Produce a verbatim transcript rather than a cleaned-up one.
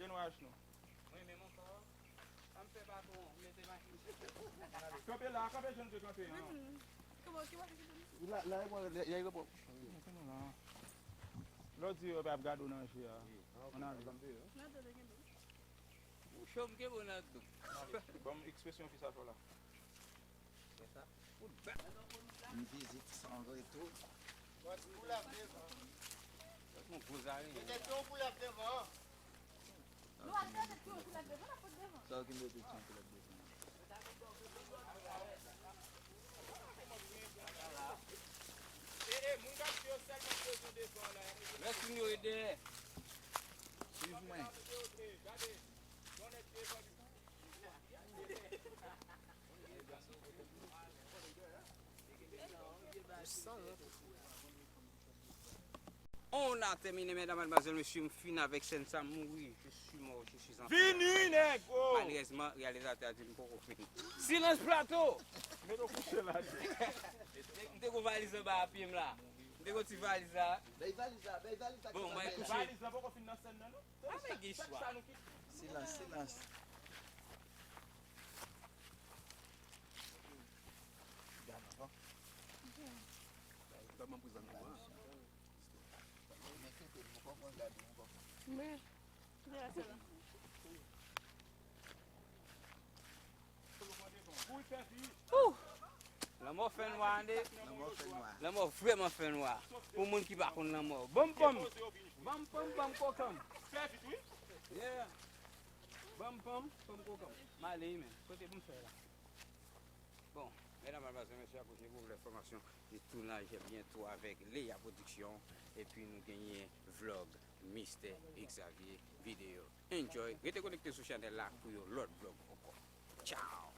Brainwash nou. Mwen menm ankò, sa m fè patwon, m mete machin. Kanpe la, kanpe jan w te kanpe an. Kòman, ki machin ki pou li? La, la, e bon, la, e bon. Mete nou la. Lè w di yo pa ap gade w nan je a. Ann ale. Nan do de gen do. Ou cho m kenbe w nan do. Ban m ekspresyon fi sa fè w la. Fè sa. M vizit san retou. Yon gwo zare. Sa w ki mete ti yon koulèt devan. Lè sou nou yo dèyè. Swiv mwen. On a terminé, mesdames, mademoiselles, messieurs, m fin avèk sèn sa, m mouri, je suis mort, je suis en feu. Vini, nèg, oh! Malerèzman, reyalizatè a di m poko fini. Silans plato! Mete w kouche la. M te gon valiz anba pye m la. M te gon ti valiz la. Bay valiz la, bay valiz la. Bon, mwen kouche. Valiz la poko fin nan sèn nan, non. Silans, silans. Gade ankò. Gade, m ap prizon ankò, an. Men, kite m, mwen konprann, gade, mwen konprann. Men, gade sa la. Ouh! Lanmò fè nwa, tande. Lanmò fè nwa. Lanmò vrèman fè nwa. Pou moun ki pa konn lanmò. Banm, banm. Banm, banm, banm, kokan m. Fè vit, wi. Yeah. Banm, banm, banm, kokan m. M ale, men. Kote pou m fè la? Bon, medam, madmwazèl, mesye, akoute pou lè fòmasyon de tounaj byento avèk Leya Production. Epi nou genyen vlog Mister Xavier Video. Enjoy. Rete konekte sou chanèl la pou yon lòt vlog ankò. Ciao.